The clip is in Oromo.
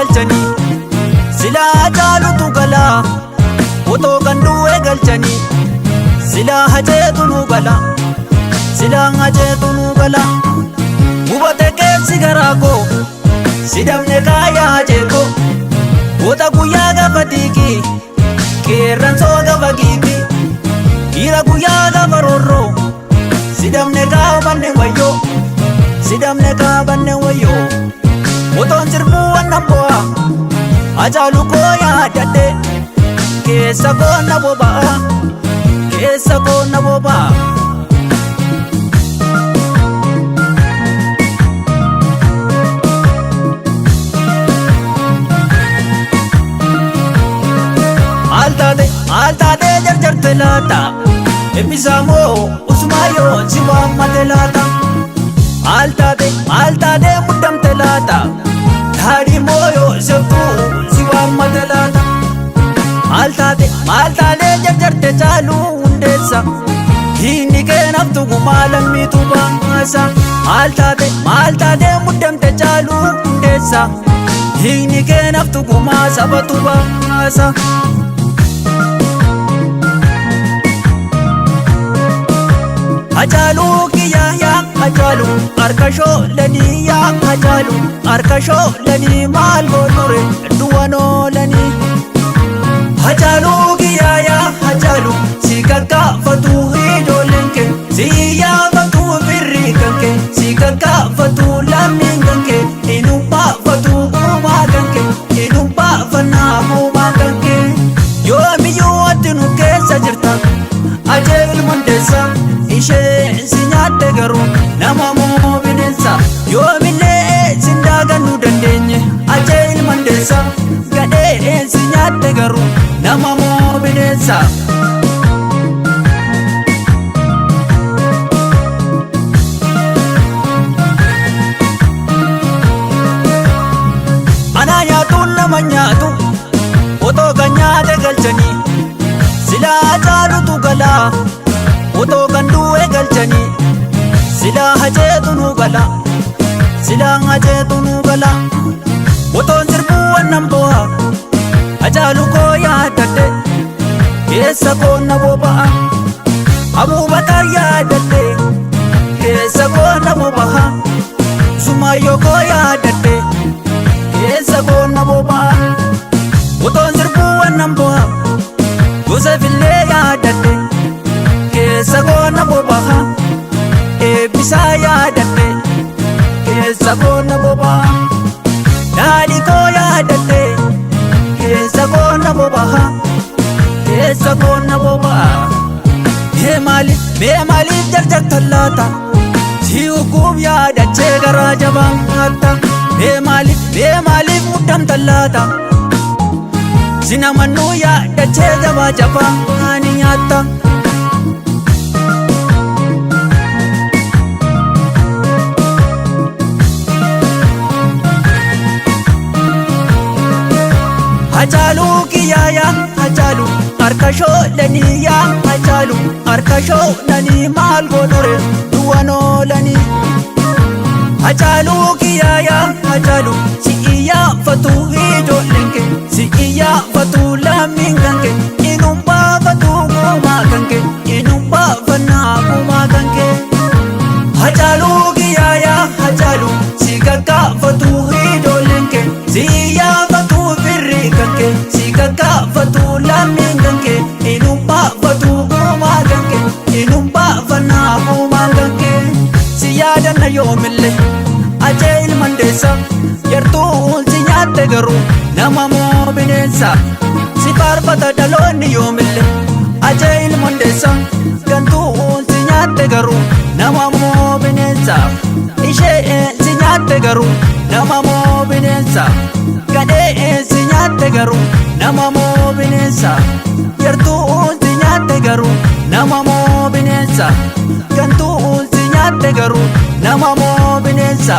galchanii silaa Hacaalutu galaa otoo kan du'e galchanii silaa Haceetu nu gala silaa Haceetu nu gala gubate keessi garaa koo sidamne kaayaa Haceekoo goota guyyaa gaafa diigii qeerransoo gaafa giigii dhiira guyyaa gaafa roorroo sidamne kaabanne wayyoo sidamne kaabanne wayyoo otoon sirbuu wannan bo'a Hacaalu koo yaadadhe keessa koo na boba'a keessa koo na boba'a. Maal taate maal taate jarjarte laata Eebbisaa moo Usmaayyoo si waammate laata Maal taate maal taate muddamte laata Daadhii moo Yooseftuu si waammate laata Maal taate maal taate jarjarte Caaluu Hundeessa Diinni kee naftu gumaa lammiitu baasa Maal taate maal taate muddamte Caaluu Hundeessa Diinni kee naftu gumaa sabatu baasa. Hacaaluu kiyyaa yaa Hacaaluu harka shoolanii yaa Hacaaluu harka shoolanii maal goonure du'an oolanii. Hacaaluu kiyyaa yaa Hacaaluu si kakkaafatu ijoolleen kee si iyyaafatu firri kan kee si kakkaafatu lammiin kan kee inumbaafatu gumaa kan kee inumbaafannaa gumaa kan kee. Yoomiyyuu ati nu keessa jirta Hacee ilma Hundeessa ishee si nyaatte garuu nama moo bineensa yoomillee sin daagannuu dandeenye Hacee ilma Hundeessa gadhee si nyaatte garuu nama moo bineensa. Anaa nyaatuun nama nyaatu otoo kan nyaate galchanii silaa Hacaalutu galaa otoo kan du'e galchanii silaa Haceetu nu gala silaa Haceetu nu gala otoon sirbuu wannan bo'a Hacaalu koo yaadadhe keessa koo na boba'a Abuubakar yaadadhe keessa koo na boba'a Sumaayyoo koo yaadadhe keessa koo na boba'a otoon sirbuu wannan bo'a Yoosef illee yaadadhe keessa koo na boba'a Eebbisaa yaadadhe keessa koo na boba'a Daadhii koo yaadadhe keessa koo na boba'a keessa koo na boba'a Mee maaliif mee maaliif jarjartan laata Si hukuuf yaadachee garaa jabaatta Mee maaliif mee maaliif muddamtan laata Si namannuu yaadachee jabaa jabaa ni nyaatta. Hacaaluu kiyyaa yaa Hacaaluu harka shoolanii yaa Hacaaluu harka shoolanii maal godhure du'an oolanii. Hacaaluu kiyyaa yaa Hacaaluu si iyyaafatu ijoolleen kee si iyyaafatu lammiin kan kee inum baafatu gumaa kan kee inum baafannaa gumaa kan kee. Hacaaluu kiyyaa yaa Hacaaluu si kakkaafatu ijoolleen kee si iyyaafatu firri kan kee si kakkaafatu lammiin kan kee inum baafatu gumaa kan kee inum baafannaa gumaa kan kee. Si yaadanna yoomillee Hacee ilma Hundeessa yartuun si nyaatte garuu nama moo bineensa si faarfata dhaloonni yoomillee Hacee ilma Hundeessa gantuun si nyaatte garuu nama moo bineensa ishee si nyaatte garuu nama moo bineensa gadhee si nyaatte garuu nama moo bineensa yartuun si nyaatte garuu nama moo bineensa gantuun si nyaatte garuu nama moo bineensa.